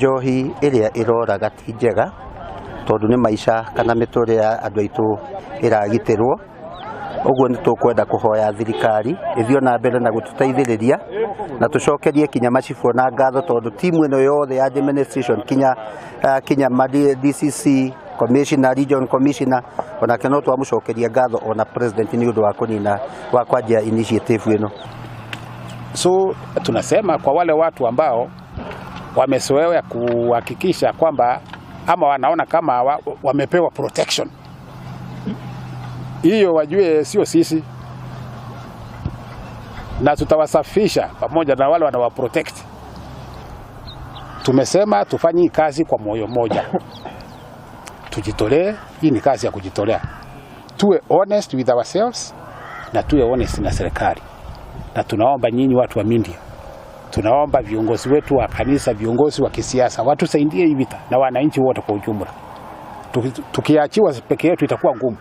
Njohi ĩrĩa ĩroraga ti njega tondũ nĩ maica kana mĩtũrĩre ya andũ aitũ ĩragitĩrwo. Ũguo nĩ tũkwenda kũhoya thirikari ĩthiĩ na mbere na gũtũteithĩrĩria na tũcokerie kinya macibũ na ngatho tondũ timu ĩno yothe ya administration kinya kinya ma DCC commissioner, region commissioner, onake no twamũcokeria ngatho, ona president nĩ ũndũ wa kũnina wa kwanjia initiative ĩno. So tunasema kwa wale watu ambao wamezoea kuhakikisha kwamba ama wanaona kama wamepewa protection hiyo, wajue sio sisi, na tutawasafisha pamoja na wale wanawa protect. Tumesema tufanye kazi kwa moyo moja, tujitolee. Hii ni kazi ya kujitolea, tuwe honest with ourselves na tuwe honest na serikali, na tunaomba nyinyi watu wa media, tunaomba viongozi wetu wa kanisa, viongozi wa kisiasa watusaidie hii vita na wananchi wote kwa ujumla. Tukiachiwa peke yetu itakuwa ngumu.